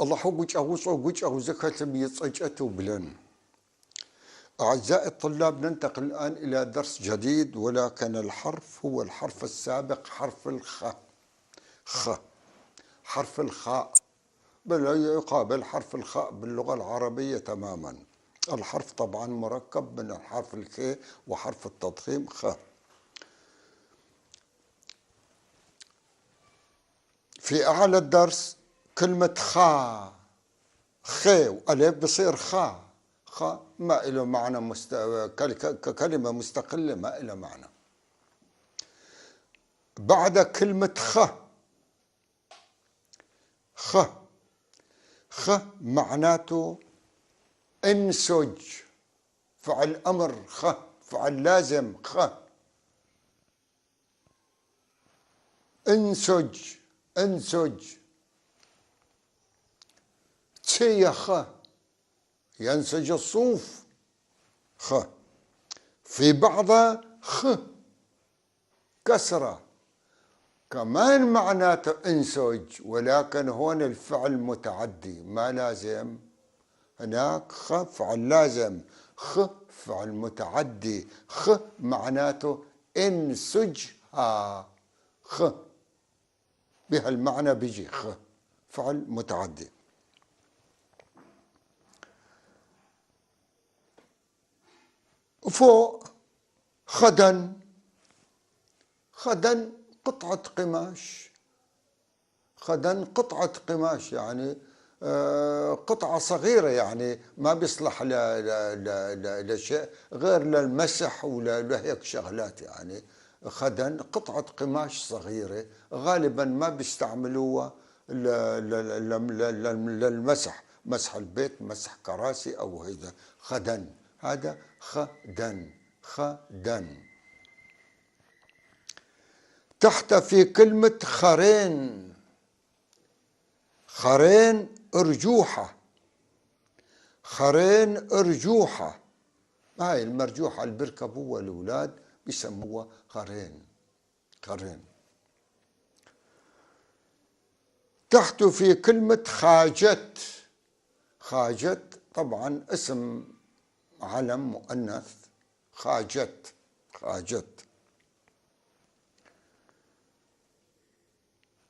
Аллахьу гукӀэгъущӀэу гукӀэгъу зыхэлъым и цӀэкӀэ тыублэн. أعزائي الطلاب، ننتقل الآن إلى درس جديد، ولكن الحرف هو الحرف السابق، حرف الخ. خ، حرف الخاء، بل يقابل حرف الخاء باللغة العربية تماما. الحرف طبعا مركب من الحرف الخ وحرف التضخيم خ. في أعلى الدرس كلمة خا، خ وألف بصير خا. خا ما إله معنى ككلمة مستقلة، ما إله معنى. بعد كلمة خ، خ، خ معناته انسج، فعل أمر، خ فعل لازم، خ انسج، انسج. تي خ ينسج الصوف، خ. في بعضها خ كسرة كمان معناته انسج، ولكن هون الفعل متعدي ما لازم. هناك خ فعل لازم، خ فعل متعدي، خ معناته انسجها، خ بهالمعنى بيجي خ فعل متعدي. فوق خدن، خدن قطعة قماش، خدن قطعة قماش يعني قطعة صغيرة، يعني ما بيصلح لشيء غير للمسح ولا لهيك شغلات. يعني خدن قطعة قماش صغيرة، غالبا ما بيستعملوها للمسح، مسح البيت، مسح كراسي أو هيدا. خدن، هذا خدن، خدن. تحت في كلمة خرين، خرين أرجوحة، خرين أرجوحة. هاي المرجوحة اللي بيركبوها الأولاد بيسموها خرين، خرين. تحت في كلمة خاجت، خاجت طبعا اسم علم مؤنث، خاجت، خاجت.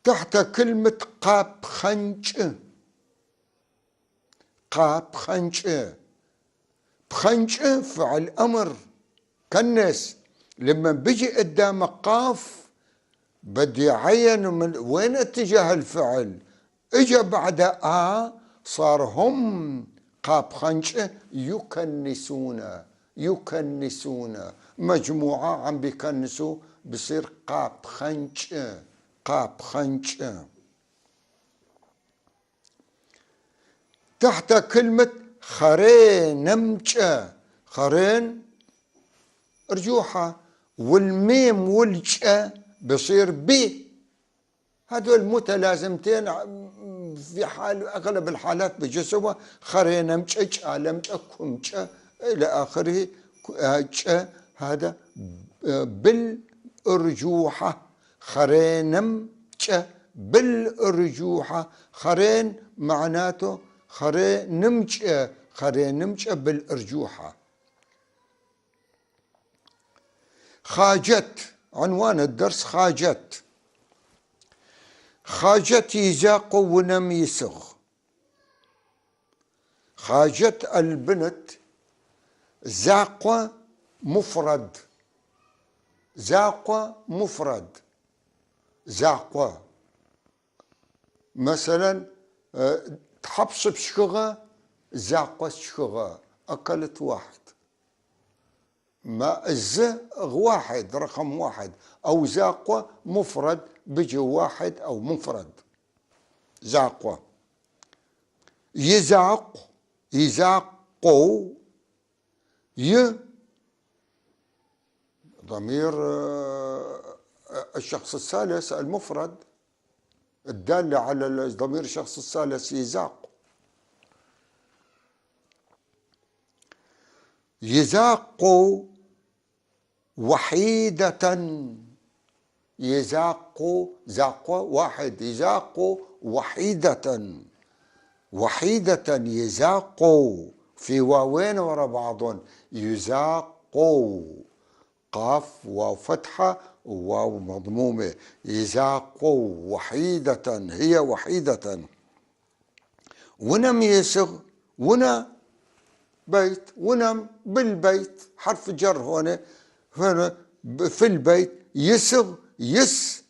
تحت كلمة قاب خنج، قاب خنج، بخنج فعل أمر، كنس. لما بيجي قدامك قاف بدي يعين من وين اتجاه الفعل، اجا بعد آ صار هم قاب خنج يكنسون، يكنسون مجموعة عم بيكنسوا، بصير قاب خنج، قاب خنج. تحت كلمة خرينمج، خرين رجوحة، والميم والج بصير بي. هدول متلازمتين في حال أغلب الحالات بجسوا، خرينمج، اج، كمج، إلى آخره. هذا بالأرجوحة، خرينمج بالأرجوحة. خرين معناته خرينمج، خرينمج بالأرجوحة. خاجت، عنوان الدرس خاجت. خاجت يزاق ونم يسغ. خاجت البنت، زاق مفرد، زاق مفرد، زاق. مثلا تحبس بشخغة، زاق شخغة، أكلت واحد، ما الز واحد، رقم واحد، أو زاقوة مفرد بيجي واحد أو مفرد. زاقوة يزاق، يزاقو، ي ضمير الشخص الثالث المفرد الدالة على ضمير الشخص الثالث يزاق. يزاق وحيدة، يزاق، زاق واحد، يزاق وحيدة. وحيدة يزاقو، في واوين ورا بعضهم، يزاقو، قاف واو فتحة وواو مضمومة، يزاقو وحيدة، هي وحيدة. ونم يسغ، ونا بيت، ونم بالبيت، حرف جر هون، هنا في البيت، يسغ يس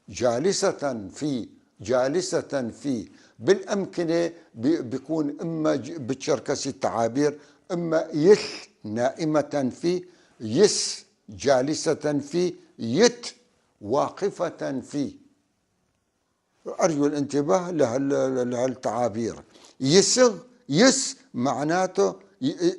جالسة في، جالسة في. بالأمكنة بيكون إما بالشركسي التعابير إما يث نائمة في، يس جالسة في، يت واقفة في. أرجو الانتباه لهالتعابير. يسغ يس معناته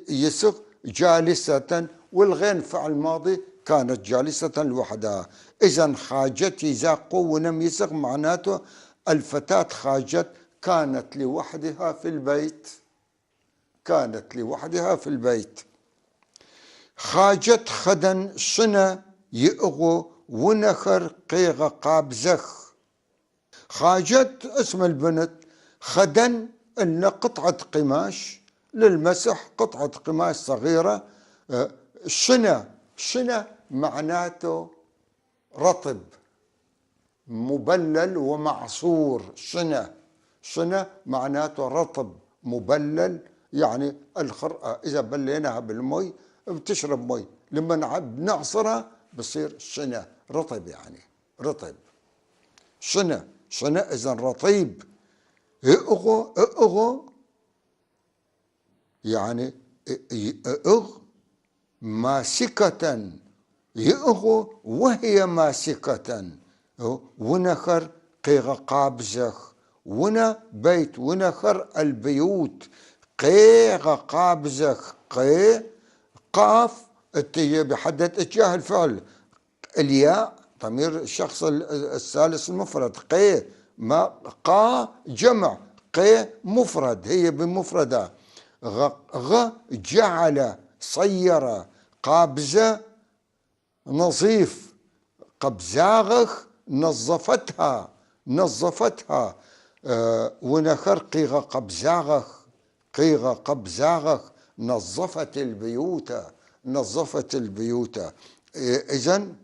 يسغ جالسة، والغين فعل ماضي كانت جالسة لوحدها. إذا خاجت يزاقو ونم يسغ معناته الفتاة خاجت كانت لوحدها في البيت، كانت لوحدها في البيت. خاجت خدن شنة يأغو ونخر قيغ قابزخ. خاجت اسم البنت، خدن إن قطعة قماش للمسح، قطعة قماش صغيرة. شنة، شنة معناته رطب مبلل ومعصور. شنة، شنة معناته رطب مبلل، يعني الخرقة إذا بليناها بالمي بتشرب مي، لما بنعصرها بصير شنة رطب، يعني رطب. شنة، شنة إذا رطيب. اغو، اغو يعني اغ ماسكة، يأغو وهي ماسكة. ونخر قيغ قابزخ، ونا بيت، ونخر البيوت، قيغ قابزخ، قي قاف بحدد اتجاه الفعل، الياء ضمير الشخص الثالث المفرد، قي ما قا جمع، قي مفرد، هي بمفردة. غ، غ جعل صير، قابزة نظيف، قبزاغخ نظفتها، نظفتها. ونخر قيغ قبزاغخ، قيغ قبزاغخ نظفت البيوت، نظفت البيوت. إذن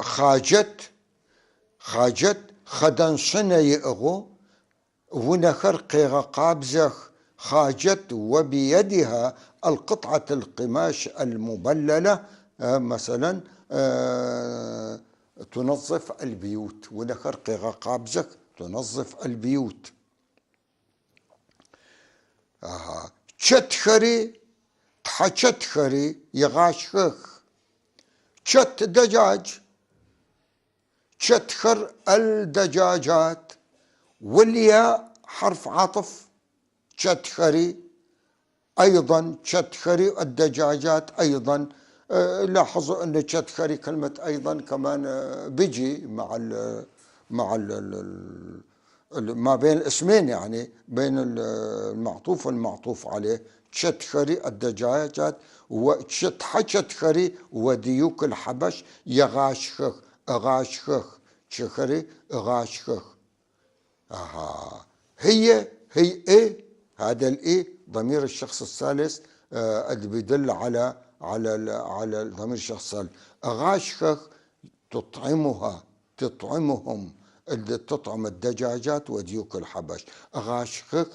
خاجت، خاجت خدنشنة يأغو ونخر قيغ قابزخ، خاجت وبيدها القطعة القماش المبللة، مثلا، تنظف البيوت. ونخر قيغ قابزخ تنظف البيوت. تشتخري، تحشتخري يغاشخخ، تشت دجاج، تشتخر الدجاجات، والياء حرف عطف، تشتخري أيضا، تشتخري الدجاجات أيضا. لاحظوا أن تشتخري كلمة أيضا كمان، بيجي مع ال مع ال ال ما بين الاسمين، يعني بين المعطوف والمعطوف عليه. تشتخري الدجاجات وتشتخري وديوك الحبش يغاشخخ، اغاشخخ، تشخري اغاشخخ. هي، هي ايه، هذا الايه ضمير الشخص الثالث، اللي بيدل على ضمير الشخص الثالث. اغاشخخ تطعمها، تطعمهم، اللي تطعم الدجاجات وديوك الحبش. اغاشخخ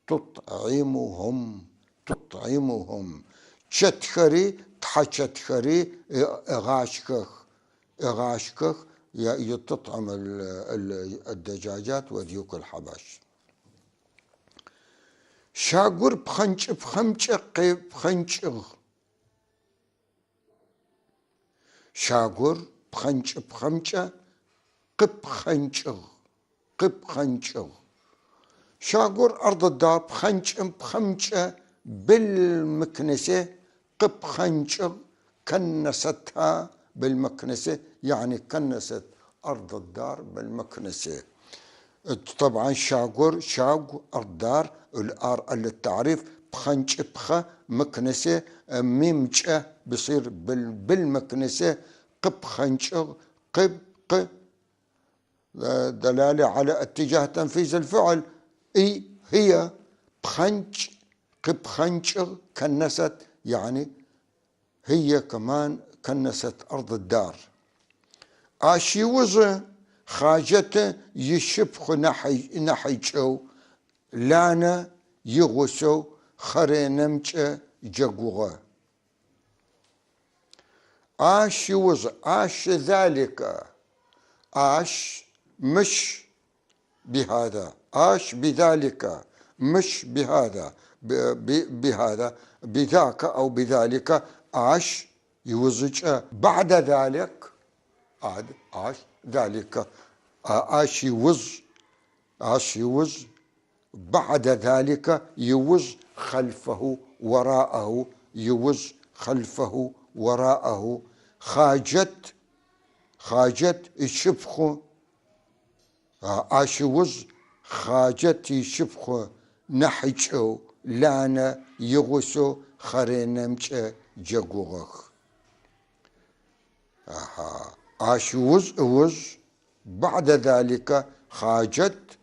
تطعمهم، تطعمهم. تشتخري، تحشتخري، اغاشخخ، اغاشخخ تطعم الدجاجات وديوك الحبش. شاقور بخنج بخمج قي بخنجغ، شاقور بخنج بخمج قب خنجغ، قب خنجغ. شاقور أرض الدار بخنج بخمج بالمكنسة، قب خنجغ كنستها بالمكنسة، يعني كنست أرض الدار بالمكنسة. طبعا شاقور، شاق أرض دار، الآر للتعريف، بخنج بخ مكنسة، ميم ج بصير بالمكنسة، قب خنجغ، قب ق دلالة على اتجاه تنفيذ الفعل. إي هي بخنج، قبخنج كنست، يعني هي كمان كنست أرض الدار. آشيوزة خاجته يشبخ نحيجو لانا يغسو خرينمجة جقوغة. آشيوز آش ذلك، آش مش بهذا، آش بذلك مش بهذا، بهذا بذاك أو بذلك. آش يوزج بعد ذلك، عاد آش ذلك، آش يوز، آش يوز بعد ذلك، يوز خلفه وراءه، يوز خلفه وراءه. خاجت، خاجت يشبخ، آش يوز خاجت يشبخ نحجو لانا يغسو خرينمج جقوغخ. آش وز وز بعد ذلك خاجت،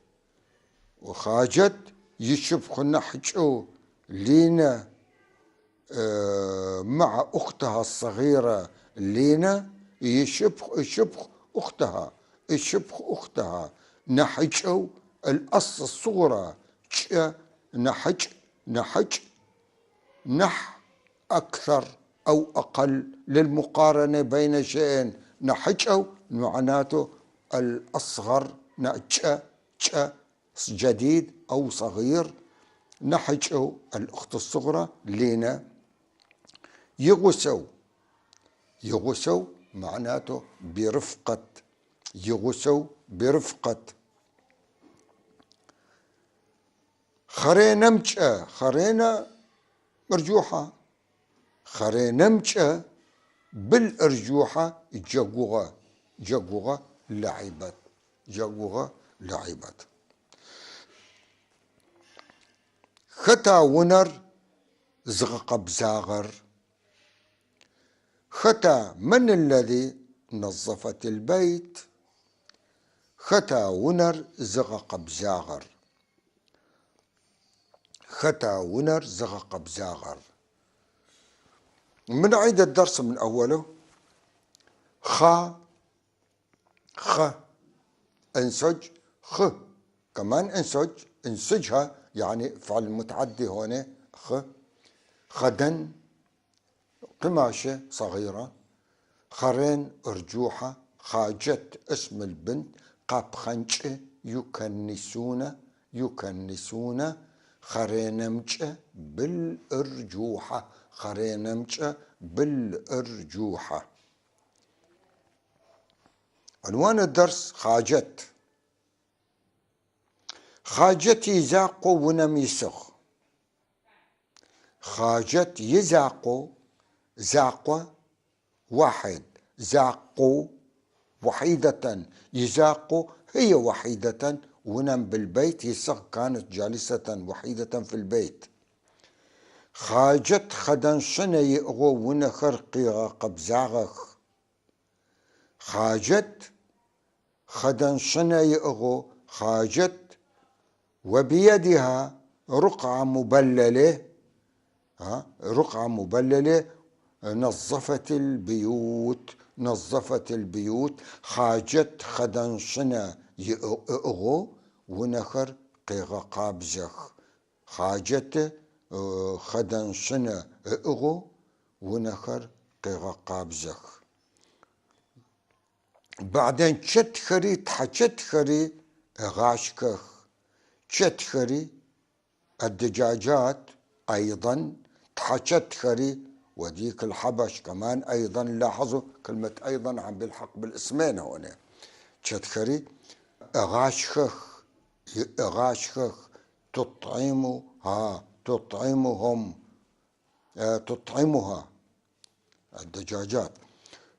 وخاجت يشبخ نحجو لينا مع أختها الصغيرة لينا، يشبخ يشبخ أختها، يشبخ أختها نحجو الأص الصغرى نحج، نحج نح أكثر أو أقل للمقارنة بين شيئين. نحجو معناته الأصغر، نج جديد أو صغير. نحجو الأخت الصغرى لينا. يغسو، يغسو معناته برفقة، يغسو برفقة. خرينا مجأة، خرينا مرجوحة، خرينا مجأة بالأرجوحة جقوغة، جقوغة لعبت، جقوغة لعبت. ختا ونر زغق بزاغر. ختا من الذي نظفت البيت؟ ختا ونر زغق بزاغر، ختا ونر زغق بزاغر. من عيد الدرس من أوله. خا خ انسج، خ كمان انسج، انسجها يعني فعل متعدي هون. خ خدن قماشة صغيرة، خرين أرجوحة، خاجت اسم البنت، قاب خنج يكنسون، يكنسون خرينمج بالأرجوحة، خرينمج بالأرجوحة. عنوان الدرس خاجت. خاجت يزاقو ونم يسخ. خاجت يزاقو، زاقو واحد، زاقو وحيدة، يزاقو هي وحيدة، ونم بالبيت يسخ كانت جالسة وحيدة في البيت. خاجت خدن شنة يأغو ونخر قيغا قبزاغخ. خاجت خدن شنة يأغو، خاجت وبيدها رقعة مبللة، ها رقعة مبللة، نظفت البيوت، نظفت البيوت. خاجت خدن شنة يأغو ونخر قيغا قابزخ. خاجت خدن شنة أغو ونخر قيغا قابزخ. بعدين تشتخري تحشتخري غاشكخ. تشتخري الدجاجات أيضا تحشتخري، وديك الحبش كمان أيضا. لاحظوا كلمة أيضا عم بالحق بالاسمين هون. تشتخري غاشخخ، غاشخخ تطعمها، تطعمهم، تطعمها الدجاجات.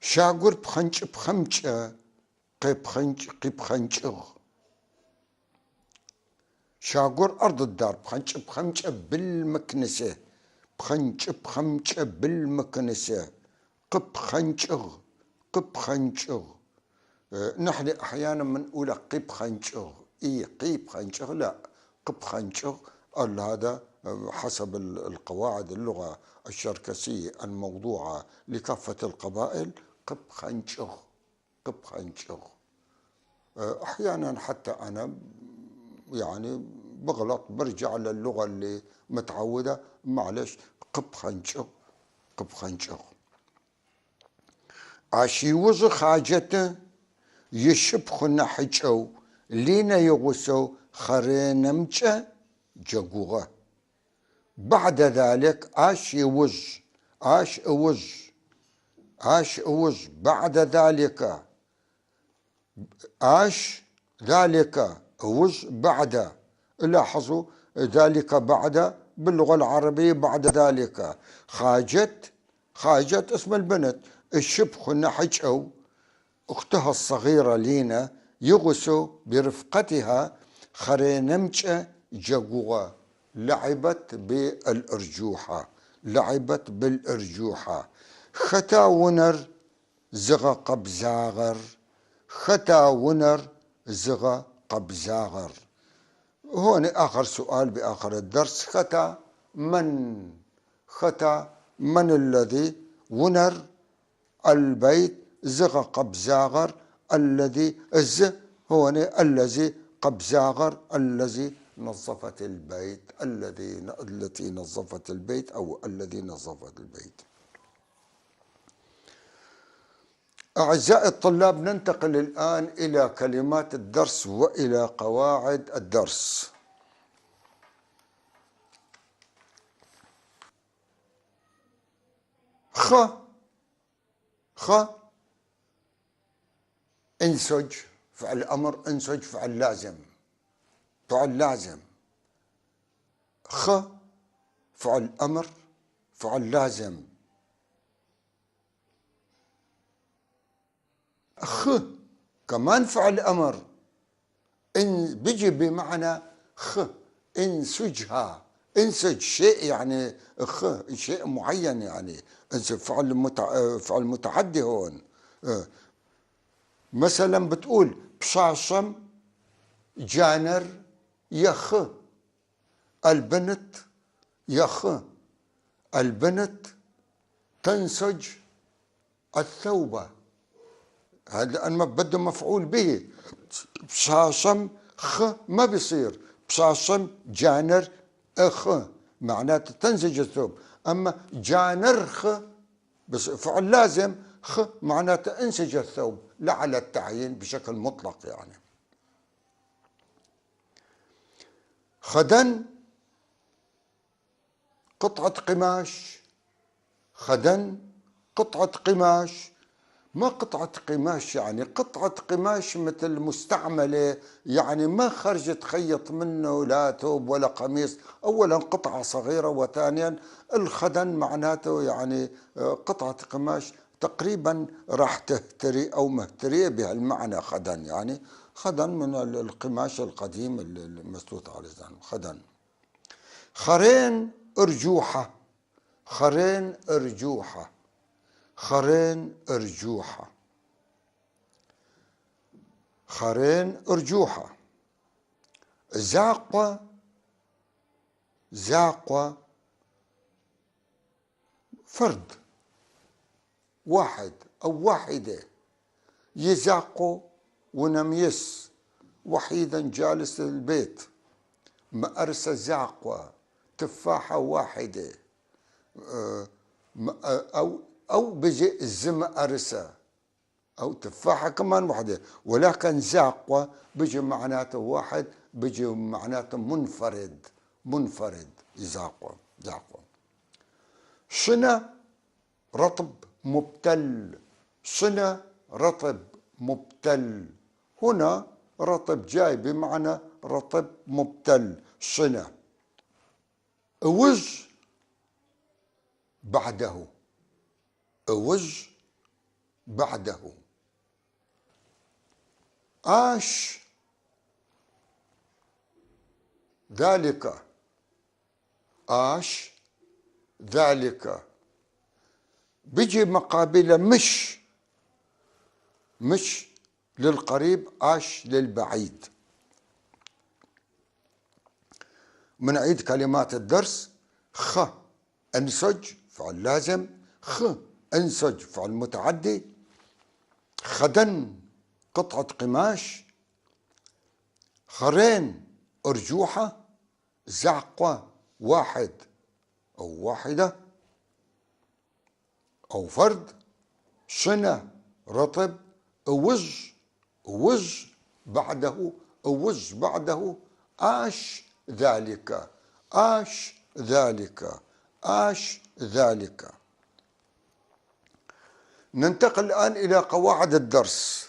شاقر بخنج بخمج قبخنج قبخنجغ. شاقر أرض الدار بخنج بخمج بالمكنسة، بخنج بخمج بالمكنسة، قبخنجغ قبخنجغ. نحن أحيانا بنقول قيب خنشغ، إيه قيب خنشغ، لا قب خنشغ. هذا حسب القواعد اللغة الشركسية الموضوعة لكافة القبائل، قب خنشغ، قب خنشغ. أحيانا حتى أنا يعني بغلط، برجع للغة اللي متعودة، معلش، قب خنشغ، قب خنشغ. عشيوز خاجته يشبخ نحجو لينا يغسو خرينمجة جقوغة. بعد ذلك اش يوز، اش اوز، اش اوز. بعد ذلك اش ذلك اوز بعد. لاحظوا ذلك بعد باللغة العربية، بعد ذلك خاجت، خاجت اسم البنت، الشبخ نحجو أختها الصغيرة لينا يغسو برفقتها خرينمجة جقوغة. لعبت بالأرجوحة، لعبت بالأرجوحة. ختا ونر زغ قبزاغر، ختا ونر زغ قبزاغر. هون آخر سؤال بآخر الدرس، ختا من، ختا من الذي ونر البيت زغ قبزاغر، الذي الز هون الذي قبزاغر، الذي نظفت البيت، التي نظفت البيت أو الذي نظفت البيت. أعزائي الطلاب، ننتقل الآن إلى كلمات الدرس وإلى قواعد الدرس. خ، خ انسج فعل أمر، انسج فعل لازم، فعل لازم. خ فعل أمر، فعل لازم. خ كمان فعل أمر، إن بيجي بمعنى خ، انسجها، انسج شيء يعني خ شيء معين، يعني انسج فعل فعل متعدي هون. مثلا بتقول بشاشم جانر يخ، البنت يخ، البنت تنسج الثوبة. هذا لأن ما بده مفعول به. بشاشم خ ما بيصير، بشاشم جانر اخ معناته تنسج الثوب، أما جانر خ بس فعل لازم، خ معناته انسج الثوب، لا على التعيين بشكل مطلق يعني. خدن قطعة قماش، خدن قطعة قماش، ما قطعة قماش يعني قطعة قماش مثل مستعملة، يعني ما خرجت خيط منه لا ثوب ولا قميص. أولا قطعة صغيرة، وثانيا الخدن معناته يعني قطعة قماش تقريبا راح تهتري أو مهترية بهالمعنى. خدن يعني خدن من القماش القديم المسلوط على الزان، خدن. خرين أرجوحة، خرين أرجوحة، خرين أرجوحة، خرين أرجوحة. زاقة، زاقة فرد واحد أو واحدة، يزاقو ونميس وحيدا جالس البيت. مأرسة زاقوة تفاحة واحدة، أو بيجي الزمأرسة أو تفاحة كمان واحدة، ولكن زاقوة بيجي معناته واحد، بيجي معناته منفرد، منفرد. زاقوة، زاقوة. شنة رطب مبتل، شنة رطب مبتل. هنا رطب جاي بمعنى رطب مبتل، شنة. وج بعده، وج بعده. آش ذلك، آش ذلك بيجي مقابله مش، مش للقريب، آش للبعيد. منعيد كلمات الدرس: خ انسج فعل لازم، خ انسج فعل متعدي، خدن قطعة قماش، خرين أرجوحة، زعقة واحد أو واحدة أو فرد، شنة رطب، أوج أوج بعده، أوج بعده، آش ذلك، آش ذلك، آش ذلك. ننتقل الآن إلى قواعد الدرس.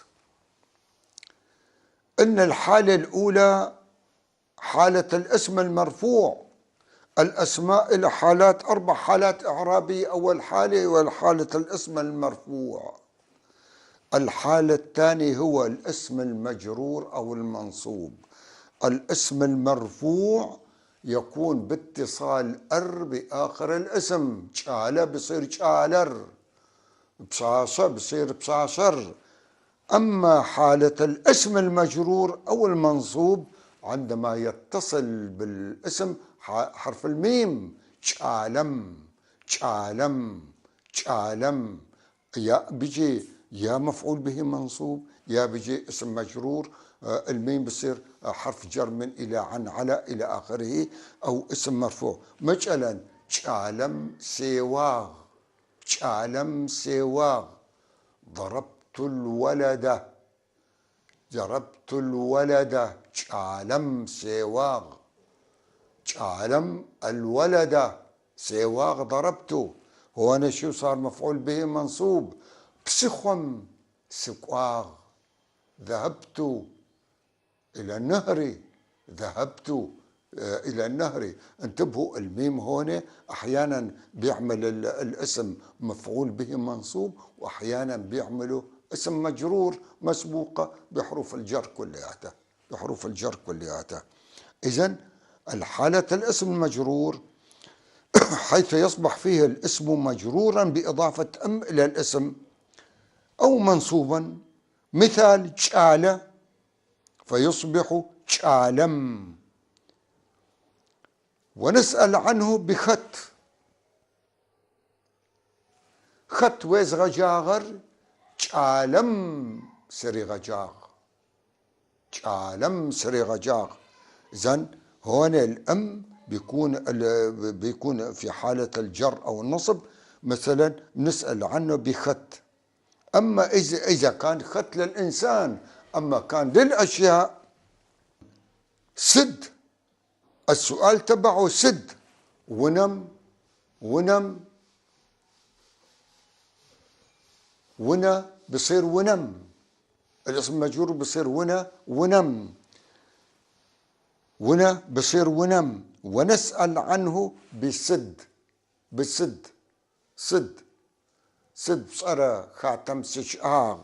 إن الحالة الأولى حالة الاسم المرفوع. الأسماء إلى حالات، 4 حالات إعرابية. أول حالة هو حالة الاسم المرفوع. الحالة الثانية هو الاسم المجرور أو المنصوب. الاسم المرفوع يكون باتصال أر بآخر الاسم، شالة بصير شالر، بصاصة بصير بصاصر. أما حالة الاسم المجرور أو المنصوب عندما يتصل بالاسم حرف الميم، شالم شالم شالم، يا بيجي يا مفعول به منصوب يا بيجي اسم مجرور، الميم بصير حرف جر من إلى عن على إلى آخره، أو اسم مرفوع. مثلا شالم سواغ، شالم سواغ، ضربت الولد، ضربت الولد، شالم سواغ، شالم الولد سواغ ضربته. هون شو صار؟ مفعول به منصوب. بسخم سكواغ، ذهبت إلى النهر، ذهبت إلى النهر. انتبهوا الميم هون أحيانا بيعمل الاسم مفعول به منصوب، وأحيانا بيعملوا اسم مجرور مسبوقة بحروف الجر كلياتها، بحروف الجر كلياتها. إذن الحالة الاسم المجرور حيث يصبح فيه الاسم مجرورا بإضافة أم إلى الاسم أو منصوبا، مثال شالة فيصبح شالم. ونسأل عنه بخت، خت ويز غجاغر، شالم سري غجاغ، شالم سري غجاغ. إذن هون الأم بيكون في حالة الجر أو النصب، مثلا نسأل عنه بخت. أما إذا كان خت للإنسان، أما كان للأشياء سد، السؤال تبعه سد، ونم ونم ونا بصير ونم، الاسم مجرور بصير ونا ونم، ونا بصير ونم. ونسأل عنه بسد، بسد، سد، سد صار خاتم سشآغ،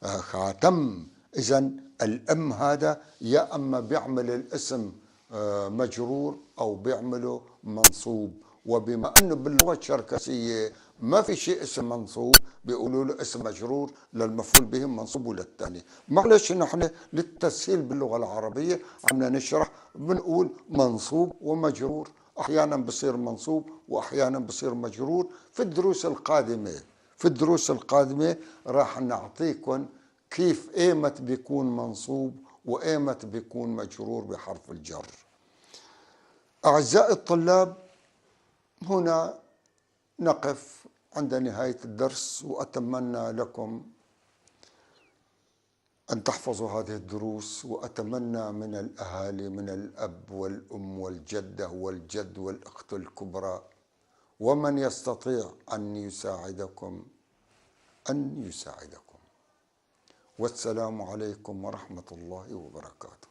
خاتم. إذن الأم هذا يا أما بيعمل الاسم مجرور أو بيعمله منصوب. وبما أنه باللغة الشركسية ما في شيء اسم منصوب، بيقولوا له اسم مجرور للمفعول به منصوب وللثاني. معلش نحن للتسهيل باللغة العربية عم نشرح بنقول منصوب ومجرور، أحيانا بصير منصوب وأحيانا بصير مجرور. في الدروس القادمة، في الدروس القادمة راح نعطيكم كيف ايمت بيكون منصوب وايمت بيكون مجرور بحرف الجر. أعزائي الطلاب، هنا نقف عند نهاية الدرس، وأتمنى لكم أن تحفظوا هذه الدروس، وأتمنى من الأهالي، من الأب والأم والجدة والجد والأخت الكبرى ومن يستطيع أن يساعدكم أن يساعدكم. والسلام عليكم ورحمة الله وبركاته.